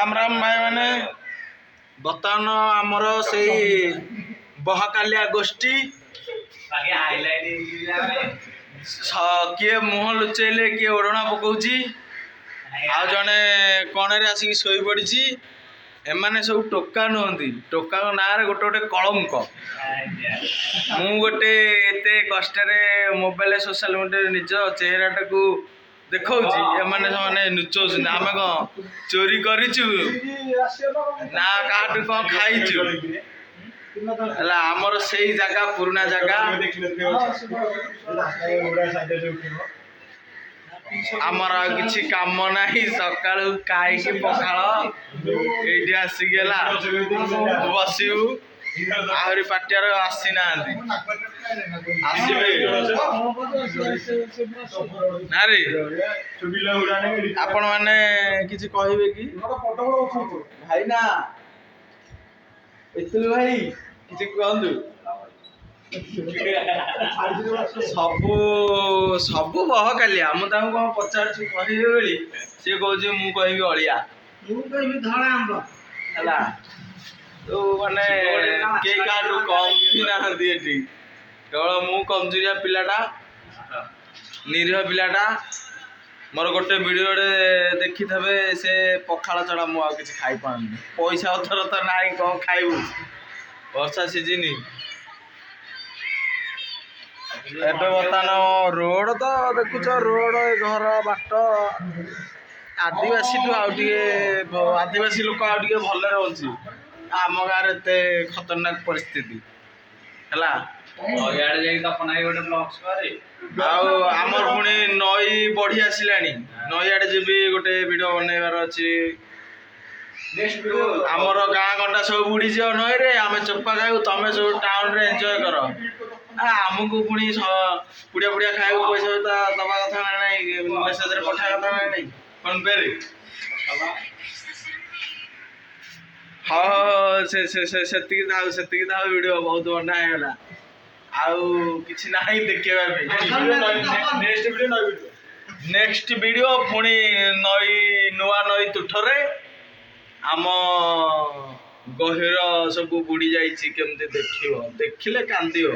ରାମ ରାମ ଭାଇମାନେ। ବର୍ତ୍ତମାନ ଆମର ସେଇ ବହକାଲିଆ ଗୋଷ୍ଠୀ, କିଏ ମୁହଁ ଲୁଚେଇଲେ, କିଏ ଓଢ଼ଣା ପକଉଛି, ଆଉ ଜଣେ କଣରେ ଆସିକି ଶୋଇପଡ଼ିଛି। ଏମାନେ ସବୁ ଟୋକା ନୁହନ୍ତି, ଟୋକାଙ୍କ ନାଁରେ ଗୋଟେ ଗୋଟେ କଳଙ୍କ। ମୁଁ ଗୋଟେ ଏତେ କଷ୍ଟରେ ମୋବାଇଲ, ସୋସିଆଲ ମିଡ଼ିଆରେ ନିଜ ଚେହେରାଟାକୁ ଦେଖାଉଛି, ଏମାନେ ସେମାନେ ଲୁଚଉଛନ୍ତି। ଆମେ କ'ଣ ଚୋରି କରିଛୁ ନା କାହାଠୁ କ'ଣ ଖାଇଛୁ? ହେଲା, ଆମର ସେଇ ଜାଗା, ପୁରୁଣା ଜାଗା। ଆମର ଆଉ କିଛି କାମ ନାହିଁ। ସକାଳୁ ଖାଇକି ପଖାଳ ଏଇଠି ଆସିକି ହେଲା ବସିବୁ। ଆହୁରି ପାଟିଆର ଆସିନାହାନ୍ତି, ଆସିବେ ନା ରେ? ଆପଣ ମାନେ କିଛି କହିବେ କି ଭାଇନା? ଏତୁଲ ଭାଇ, କିଛି କୁହନ୍ତୁ। ସବୁ ସବୁ ବହକାଲିଆ। ମୁଁ ତାଙ୍କୁ କଣ ପଚାରୁଛି କହିବେ ବୋଲି, ସିଏ କହୁଛି ମୁଁ କହିବି ଅଳିଆ, ମୁଁ କହିବି ଧଳା ଆମ୍ବ। ହେଲା ତ, ମାନେ କେହି କାହାଠୁ କମ୍ ବି ନାହାନ୍ତି ଏଠି। କେବଳ ମୁଁ କମଜୋରିଆ ପିଲାଟା, ନିରୀହ ପିଲାଟା। ମୋର ଗୋଟେ ଭିଡ଼ିଓରେ ଦେଖିଥିବେ, ସେ ପଖାଳ ଛଡ଼ା ମୁଁ ଆଉ କିଛି ଖାଇପାରୁନି। ପଇସା ପତ୍ର ତ ନାହିଁ, କ'ଣ ଖାଇବୁ? ବର୍ଷା ସିଜିନି ଏବେ। ବର୍ତ୍ତମାନ ରୋଡ ତ ଦେଖୁଛ, ରୋଡ, ଘର ବାଟ। ଆଦିବାସୀଠୁ ଆଉ ଟିକେ, ଆଦିବାସୀ ଲୋକ ଆଉ ଟିକେ ଭଲରେ ବଞ୍ଚି। ଆମ ଗାଁରେ ଏତେ ଖତରନାକ ପରିସ୍ଥିତି ହେଲା। ଆଉ ଆମର ପୁଣି ନଈ ବଢି ଆସିଲାଣି। ନଈ ଆଡେ ଯିବି, ଗୋଟେ ଭିଡ଼ିଓ ବନେଇବାର ଅଛି। ଆମର ଗାଁ ଗଣ୍ଡା ସବୁ ବୁଡ଼ିଯିବ ନଈରେ, ଆମେ ଚୋପା ଖାଇବୁ। ତମେ ସବୁ ଟାଉନରେ ଏନ୍ଜୟ କର। ଆମକୁ ପୁଣି ପୁଡ଼ିଆ ପୁଡ଼ିଆ ଖାଇବାକୁ ପଇସା ଦବା କଥା ନା ନାଇଁ? ମେସେଜରେ ପଠେଇବା କଥା ନା ନାଇଁ ଫୋନ ପେରେ? ହଉ ହଉ, ସେ ସେ ସେତିକି ଥାଉ, ସେତିକି ଥାଉ। ଭିଡ଼ିଓ ବହୁତ ବଢ଼ିଆ ହେଇଗଲା, ଆଉ କିଛି ନାହିଁ ଦେଖିବା ପାଇଁ। ନେକ୍ସଟ ଭିଡ଼ିଓ ପୁଣି ନଈ, ନୂଆ ନଈ ତୁଠରେ ଆମ ଗହିର ସବୁ ବୁଡ଼ି ଯାଇଛି, କେମିତି ଦେଖିବ? ଦେଖିଲେ କାନ୍ଦିବ।